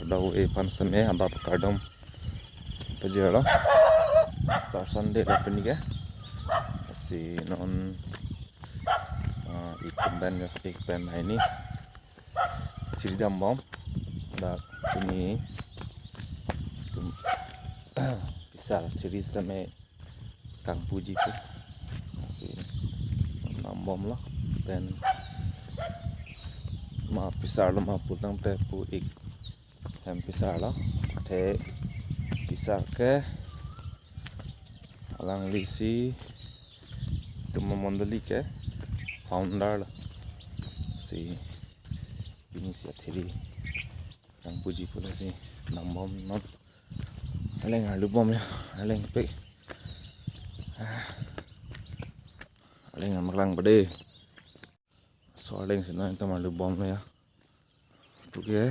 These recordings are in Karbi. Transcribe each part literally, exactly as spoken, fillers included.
Dau e pan seme abap kardom pajirlo. Star Sunday lo pini ke. Si non, ah, ik pen, ik pen hai ni. Thiri dambom. Dak pini tum pisar thiri seme kangpuji pu. Si dambomlo. Pen ma pisarlo ma pu tangte pu ik hem pisarlo. Athe pisar ke alangli si itum amondoli ke founder lo. Si pini si athiri kangpuji pu lasi dambom non. Arleng arlu bom ya, arleng pek. Arleng amaklang pade. So arleng si non itum arlu bomlo ya. Puke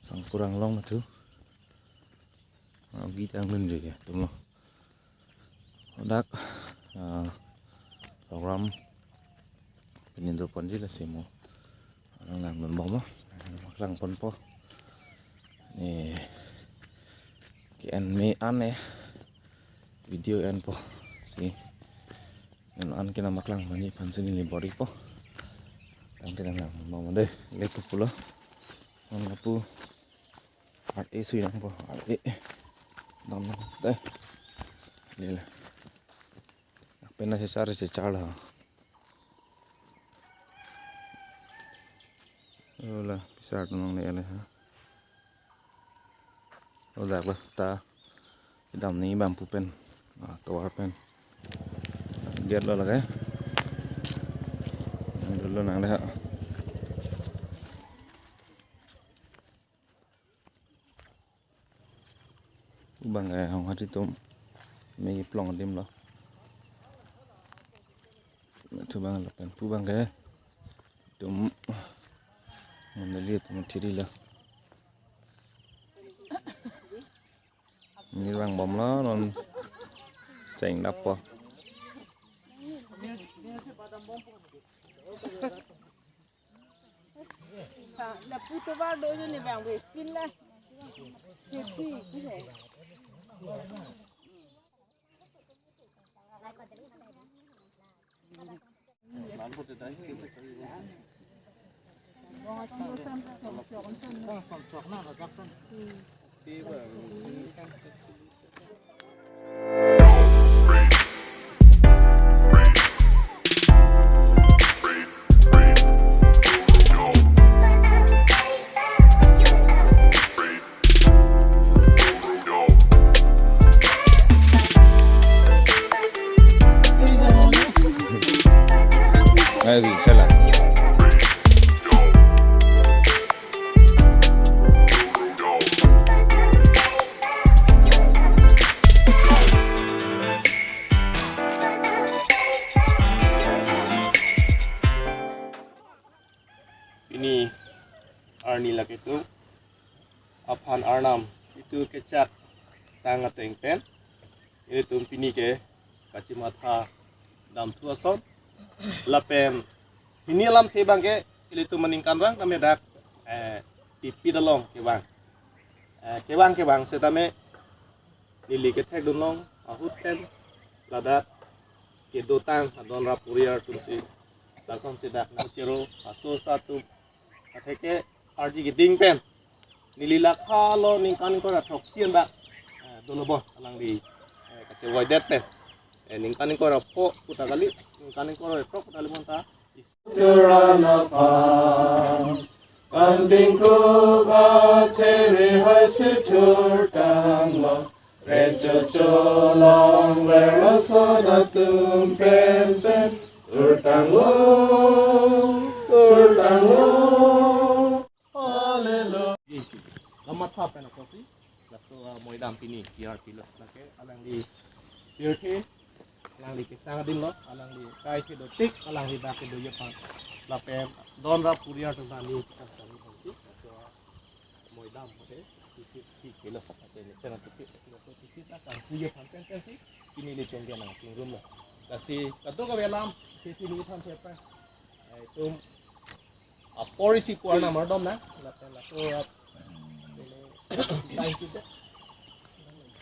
sang kurang long na tu. Agi tang dun je ya, tumlo. Dak, ah, program pini do ponji lasi mo. Arleng lang dun bom mo. Lang ponpo. Ni ke-en me an e. Video enpo. Si. Nang an ke namaklang mani aphan si neli bor-ipo. Tang ke nang mo dei. Lepo pulo. Nang lapu. Ar e sui nangpo. Ar e. Dam nang dei. Lele. Pena sesar sesar la. Ola, pisar tumang le ale ha. Odak la ta. Kedam ni bambu pen. Ah, tovar pen. Gate lo lake. Dulu nang le ha. Pu abang ke hong hati tum me plong adim lo. Thu abang lapen pu abang ke tum mondoli tum thiri lo. Ni bang bomlo non cheng dappo. Lapu tovar do jo ni bang ve pin la. Kheti ki hai. Ayo, salah. Pini arni lake tum aphan arnam itum kechak tang ateng pen ilitum pini ke kachimatha damthu ason lapen pini alamthe abang ke ilitum aningkanvang tame dak, eh, tipi dalong kevang, eh, kevang kevang setame neli kethek dunlong ahut pen ladak kedotang adon rap puriar atum si lason si dak nangchero aso sa atum atheke arji keding pen neli lakha lo ningkan ingkoi ra throksi anbak, eh, dolo bon alangli, eh, kachevoidet pen, eh, ningkan ingkoi ra pho puta kali, ningkan ingkoi ra throk puta kali bonta. Turan aphan, pandingkuk athe rihai si thurtanglo, recho cholong verlo soda atum pen pen, thurtanglo, thurtanglo. Hallelujah. Lamatha pen akosi, laso, ah, moidam pini, T R P lo, lake, alangli, pirthe, alangli kesang adim lo, alangli, kai kedo tik, alangli dak kedo ye pan. Lapen, don rap puriar atum ta ni, kita sami pansi, laso, ah, moidam, oke, titi, titi, lo, oke, ni, sena titi, laso, titi, ta, kan, puye pan, pen, pen, si, pini le chengge nang, chingrum lo. Lasi, kadokave alam, titi, ni, pan, sepa, eh, itum, apor isi pu arnam ardom na, lapen laso, ah, Kita itu deh.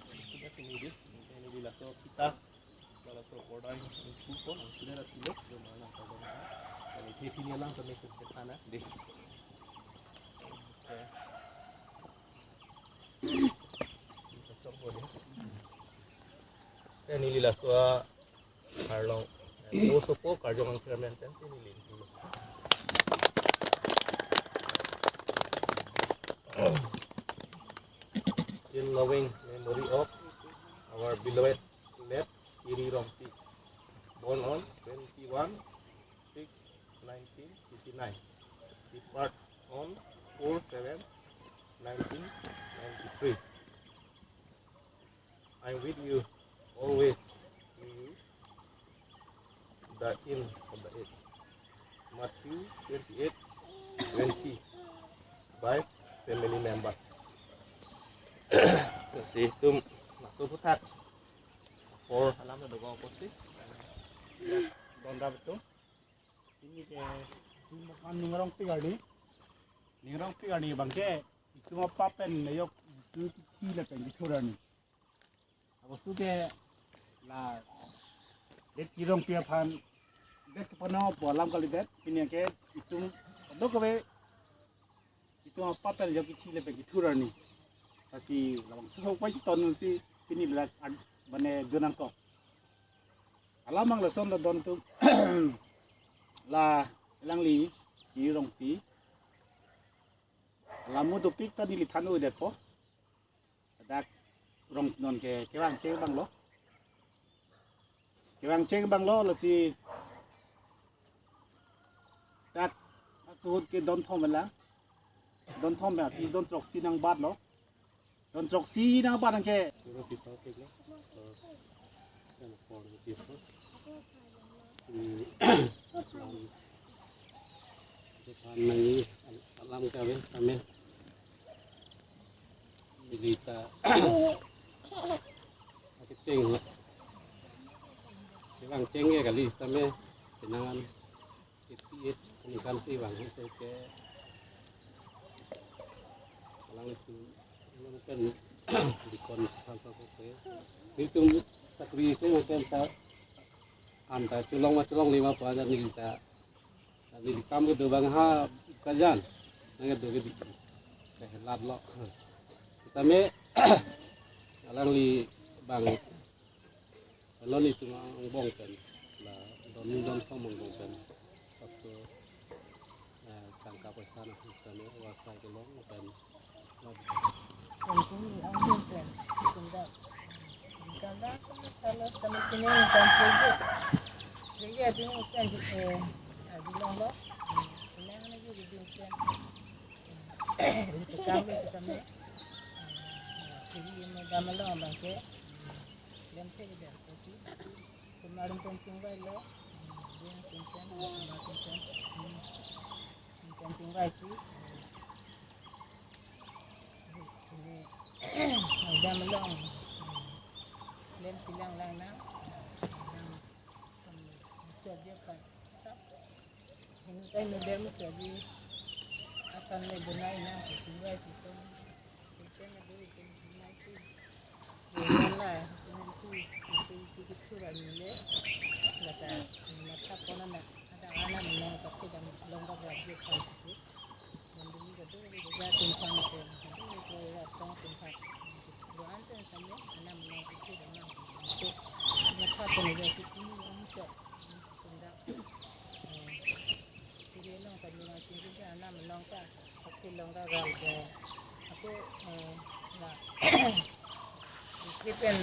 Kita sini deh. Ini di laso kita. Laso porda yang kuko nang sudah ada tulok, dia mana nang tahu mana. Kalau dia sini alang sampai ke sana deh. Oke. Ini cocok buat dia. Ini di laso arlong. Oso po karjong ang chairman kan sini lin. In loving memory of our beloved late Iri Rongpi, born on twenty-one six nineteen fifty-nine, depart on four seven nineteen ninety-three. I'm with you always, to you, the end of the age. Matthew twenty-eight twenty, by family member. Lasi itum masuk putar. Por alam na dogo kosi. Donda betul. Ini ke Ning Rongpi arni. Ning Rongpi arni abangke itum apa pen neyok itu kila pen itu arni. Abangke la det Iri Rongpi aphan det kepano po alam kalidet, pini ke itum dok kave itum apa pen neyok itu kila pen itu arni. Lasi labangso pai si ton si pini la mane dunang kok. Alam ang lason la don tu la alangli Iri Rongpi. Lamu dopik ta neli than-un detpo. Dak rong non ke kevang cheng abang lo. Kevang cheng abang lo lasi dak asut ke don thom la. Don thom ya, pi don throksi nang bat lo. Don throksi nang bat nang ke. Alam kave kami. Neli ta akecheng ho. Kevang cheng ke kali tame kenangan. Eighty-eight aningkan si vang ho ke. Alanglitum mungkin dikon thansa ko ke. Nelitum sakri ko mungkin ta anta cholong ma cholongle ma pa neli ta. Neli kam kedo abang ha kajan. Nang kedo ke di. Kehelat lo. Tame alangli abang alon itum angbong pen, la don ni don thom angbong pen. Sabto, eh, tangka paisa na sistem ya, wasa kelong pen. Kami angbong pen, sunda. Kanda, kalau kami sini bukan project. Jadi, ada ni bukan di, eh, di long lo. Ini hanya di bukan. Itu kami, itu kami. Jadi, ini dalam long bangke. Lem ke di Kemarin kencing baik lo. Dia kencing, kemarin kencing. Kencing baik sih. Ini ada melong. Lem silang lang na. Yang, yang, dia kan. Ini kan model mo jadi akan le bunai na, bunai sison. Sison na dulu bunai si. Bunai na, bunai si, si, si, si, si, rani le. Lata, mata pona na, ada anak menang tapi dan longga belajar kan si. Dan dulu kedua dia jatin kan si. Dulu dia datang tempat. Doan tu sama anak menang itu dan mata pona dia si ini yang cok. Sunda. Eh, siri long kami nang siri ke anak menong ta. Tapi long ka gal ke. Aku, eh, na. Isi pen,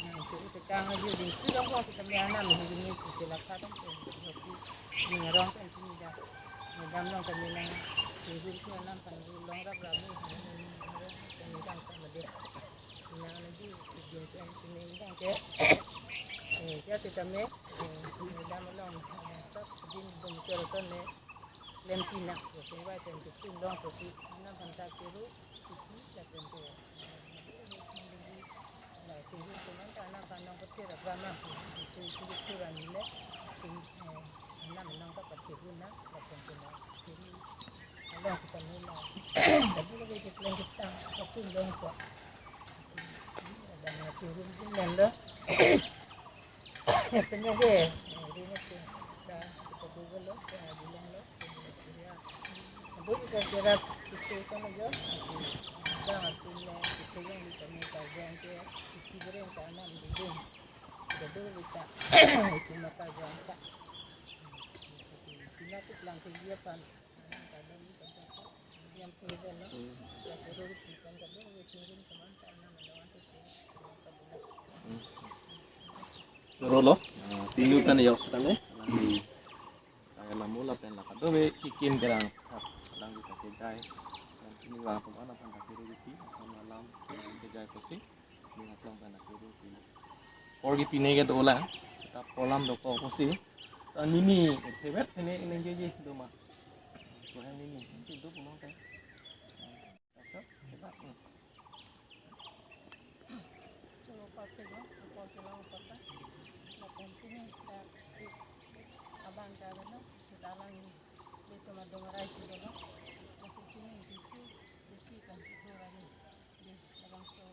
na, itu, itu kang aja di. Itu long kong kita mi anak menghubungi kita lah kadang tu. Tapi di ngerong kan sini dah. Madam long kami nang siri ke anak kan long rap rap ni. Kami kan sama dia. Nang lagi, sijin pen, sini kan ke. Eh, ya kita mi. Eh, dam along, eh, sab din dum chor ton le, lem tina, ya, sing vai ten tu sing long tu si, na ban ta kiru, si si, ya, ten tu, eh, la, sing din tu man ta na kan nong ko tira gama, si, si, si, si, si, ran le, sing, eh, na man nong ka pa kiru na, la, ten tu na, kiru. Along kita nila. Tapi kalau kita yang kita, kita pun dong kok. Dan aku rumah dulu. Ya, penyakit. Ini kita, kita dulu, kita bilang lo. Abu kita kira kita sama aja. Jangan punya kita yang kita minta jangan ke kita beri yang tanam dulu. Kita dulu kita itu mata jangan tak. Sina tu pelang kegiatan. Yang kita dulu kita dulu kita teman karena mendoan itu. Choro lo. Ah, pinu kan yok setame. Alangli, kaya lamu lapen la kadokave kikim kerang. Alangli ta kejai. Dan pini vang atum an aphan ta kiri riti. Alam alam kejai kosi. Ning aklong pen ta kiri riti. Por kipine ke dolang. Kita polam dokok kosi. Dan nini, thebet ini, ini jeje doma. Tuhan nini, itu do pulang kan. Choro pathek lo, apor kelang apor ta. Lapen pini ta abang ta lo, seta alangli, litum adung arai si lo. Lasi pini Jisu, Jisu kan itu kami. Di labangso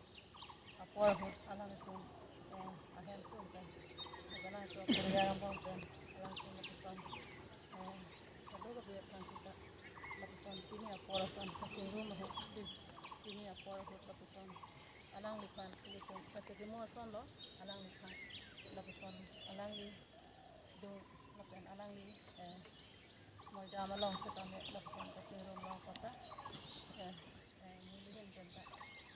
apor ahut alanglitum, eh, ahem atum pen, alangtum apor ya rambong pen, alangtum lapuson, eh, kadokave aphan seta lapuson pini apor ason kachingrum ahut, di pini apor ahut lapuson alangliphan ilitum kachekimo ason lo, alangliphan lapuson alangli do lapen alangli, eh, moidam along setame lapuson kachingrum long kota. Eh, eh, nelihin pen ta,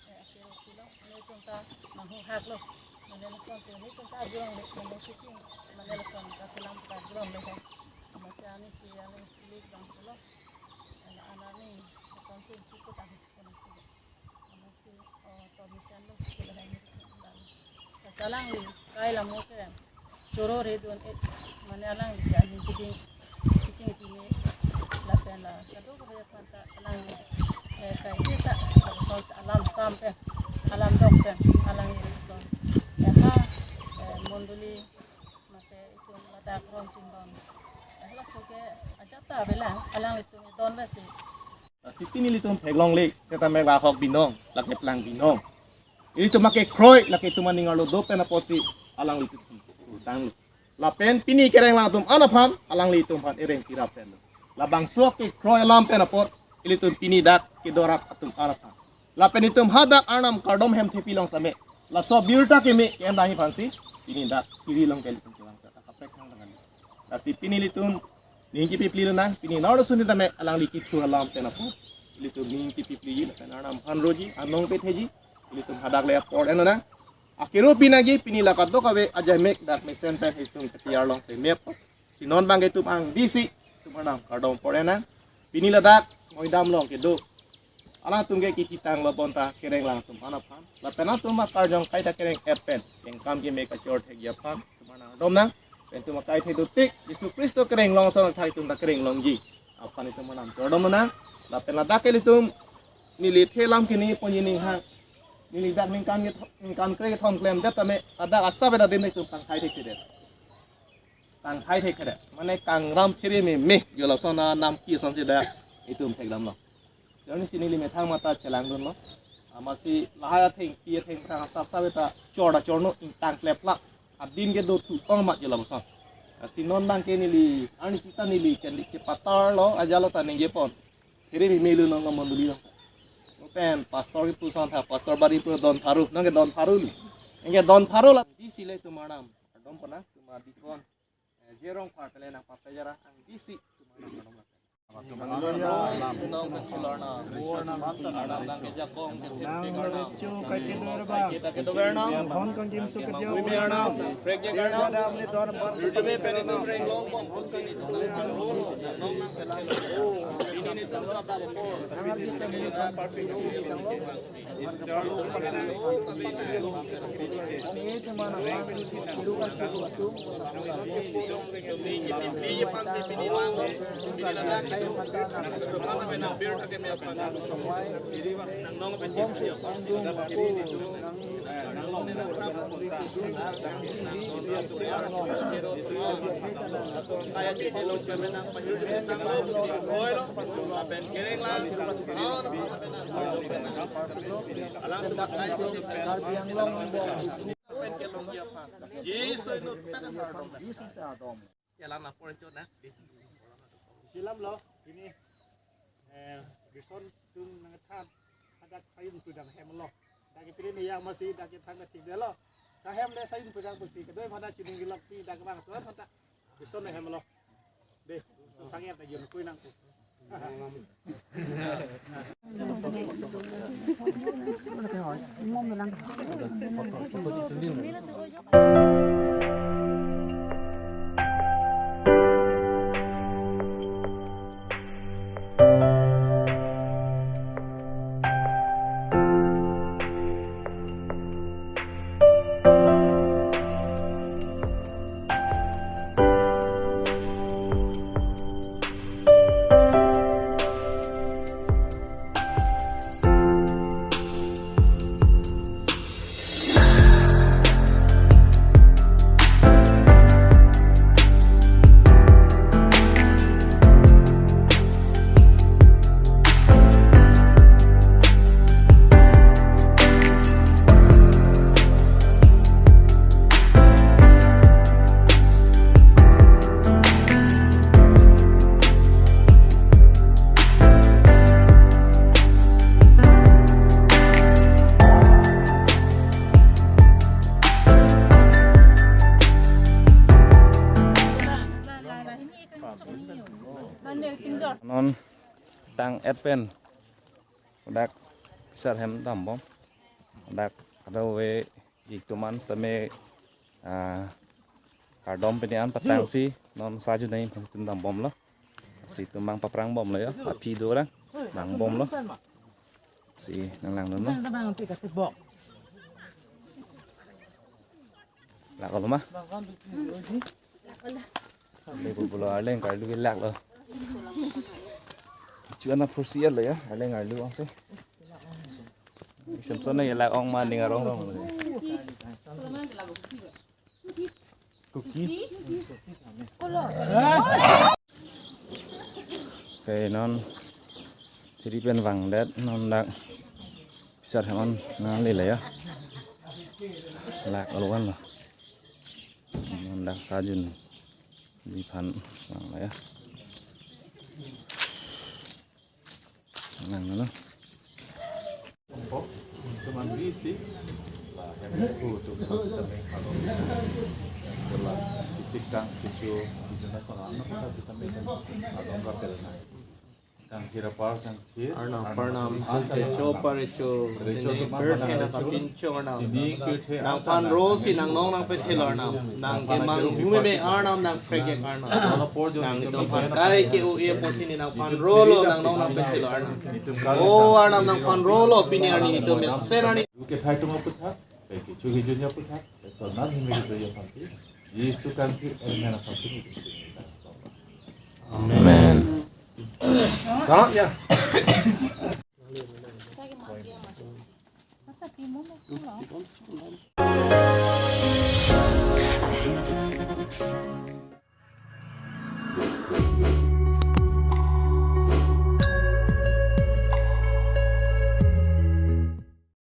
eh, akero pilo, nelitum ta manghu hak lo. Mane lason tu nelitum ta ajong le, mane sitting, mane lason kaselam ta jong le hai. Amatsi ani si ani lik bang pulo. Ana ana ni lason si kipu ta. Amatsi, oh, to misan lo, sila hai ni. Kasalang ni, kai lamu ke. Choro re dun et, mane alangli ke ahin kiding, kicing kini, lapen la kadokave aphan ta alangli, eh, kai kita, lapuson alam sam pen, alam dok pen, alangli lapuson. Ya ha, eh, mondoli, mate itum ladak rong chindon. Eh, laso ke ajat ta avelang, alanglitum idon vesi. Lasi pini ilitum theklongle, setame lahok binong, lake plang binong. Ilitum akekroi, lake itum aning arlo do pen apotsi alanglitum tanglo. Lapen pini kereng lang atum an aphan, alanglitum aphan ereng kirap pen lo. Labangso akekroi alam pen apot, ilitum pini dak kedorat atum an aphan. Lapen itum hadak Arnam kardom hem thepi long same. Laso birta keme, ke-em dang aphansi, pini dak kiri long ke ilitum kelang kaprek thang tangan. Lasi pini ilitum ning kipipli lonang, pini nor sun tame alangli kithu alam pen apot. Ilitum ning kipipli ji, lapen Arnam aphan roji, anong petheji, ilitum hadak le apor en lonang. Akero pinagi, pini la kadokave ajai mek dak mesen pen ilitum ketiar long pemep. Si non bang ke itum angdisi, itum Arnam kardom apor en nang. Pini ladak, moidam long kedo. Alangtum ke kikitang lo bonta kereng lang atum an aphan. Lapen atum akarjong kaita kereng et pen. Kengkam keme kachor thekji aphan. Itum Arnam kardom nang. Pen itum akai thek dotik. Jisu Kristo kereng long ason athai itum ta kereng longji aphan itum Arnam kardom nang. Lapen ladak ke ilitum neli thelam kini ponji ning hang. Neli dak ningkan ningkan kre kethom klemdet tame. Ladak asap eda dim itum tangkai thekthedet. Tangkai thekthedet. Mane kangram phere meme. Jo lason anam ke asonsi dak itum thekdam lo. Joni si neli methang mata chelang dunlo. Amatsi lahai athengpi athengphang asap asap ta chor ta chorno ingtang klepla. Adin ke do thu ong mat jo lapuson. Lasi non bang ke neli, ani sita neli kendi kepatar lo, ajalo ta ningje pon. Phere meme lo nong mondoli nong. Pen pastor kipu asonta, pastor bari pu don pharu, nong ke don pharu li. Nong ke don pharu la, disi le itum Arnam. Dom pona, itum adikon. Eh, jerong par pele nang pape jara, angdisi itum Arnam kardom. Silam lo, ini, eh, bison tum nangthan, hadak sayun pudang hem lo. Dak pili ni yang masih, dak thang ke tiga lo. Kahem le sayun pudang pusi, kedua pada chiding gilok pi, dak bang tuan, hadak bison hem lo. Deh, sangat na yun kui nang tu. Non tang-et pen dak sar hem dambom. Dak kadawe ik tuman sitame, ah, kardom pini an patang si non saju nai tum dambom lo. Si tum mang paprang bom lo ya. Api do orang mang bom lo. Si nang lang dun lo. Lak lo ma. Lebu pulo arleng karlu lak lo. Chuan na pursi lo ya, arleng karlu ang si. Samson na lak ong ma ning arong rong. Kuki. Okay, non thiri pen vangdet, non dak pisar hemon nang lele ya. Lak alwan lo. Non dak sajun di phan vang lo ya. Nang nang. Teman bisi, lah, yang itu tuh, kita main kalau, itulah, fisik kan, cucu, cucu nasional, anak kita, kita main kan, kalau nggak pernah. Kan kira par, kan kira. Arnam, Arnam, Arnam, Arnam. Ante cho pare cho, Recho sini tu per mana kena recho? Kapin cho Arnam. Sini ke the Nang anta pan na ro si nang nong nang pethelo Arnam. Nang ke mang bumi me Arnam nang pregek Arnam. Nang itum aphan kai ke-o-e apotsi nang phan rolo nang nong nang pethelo Arnam. O Arnam nang phan rolo pini arni itum mesen arni. Ke thai tum aputha, ke ke chugi junya aputha, so nan himi ke junya aphansi. Jisu kansi, amen aphansi. Amen. Amen. Dah, ya.